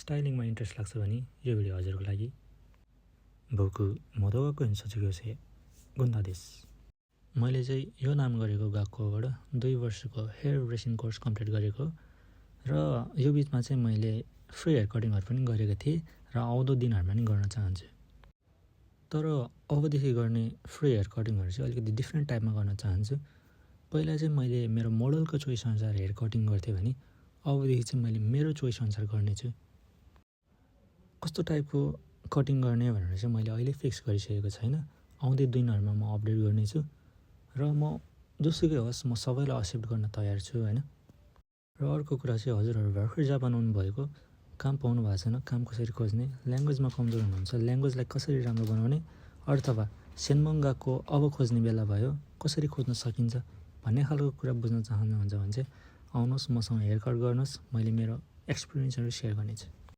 स्टाइलिङमा interest लाग्छ भने यो भिडियो हजुरको लागि।僕元学園卒業生गुन्दा देश। मैले चाहिँ यो नाम गरेको गएकोबाट 2 वर्षको हेयर ब्रेसिङ कोर्स कम्प्लिट गरेको र यो बिचमा चाहिँ मैले फ्री हेयर कटिङहरू पनि गरेको थिएँ र आउँदो दिनहरूमा पनि गर्न चाहन्छु। तर अबदेखि गर्ने फ्री हेयर कटिङहरू चाहिँ अलिकति डिफ्रेन्ट टाइपमा गर्न चाहन्छु। पहिला चाहिँ मैले मेरो मोडलको चोइस अनुसार हेयर कटिङ गर्थेँ भने अबदेखि चाहिँ मैले मेरो चोइस अनुसार गर्नेछु। कस्तो टाइपको कटिङ गर्ने भनेर चाहिँ मैले अहिले फिक्स गरिसकेको छैन। आउँदै दिनहरूमा म अपडेट गर्नेछु र म जोसुकै होस् म सबैलाई एक्सेप्ट गर्न तयार छु हैन। र अर्को कुरा चाहिँ हजुरहरू भर्खर जापान आउनु भएको, काम पाउनु भएको छैन, काम कसरी खोज्ने, ल्याङ्ग्वेजमा कमजोर हुनुहुन्छ, ल्याङ्ग्वेजलाई कसरी राम्रो बनाउने, अथवा सेन्मङ्गाको अब खोज्ने बेला भयो कसरी खोज्न सकिन्छ भन्ने खालको कुरा बुझ्न चाहनुहुन्छ भने चाहिँ आउनुहोस् मसँग हेयर कट गर्नुहोस्, मैले मेरो एक्सपिरियन्सहरू सेयर गर्नेछु।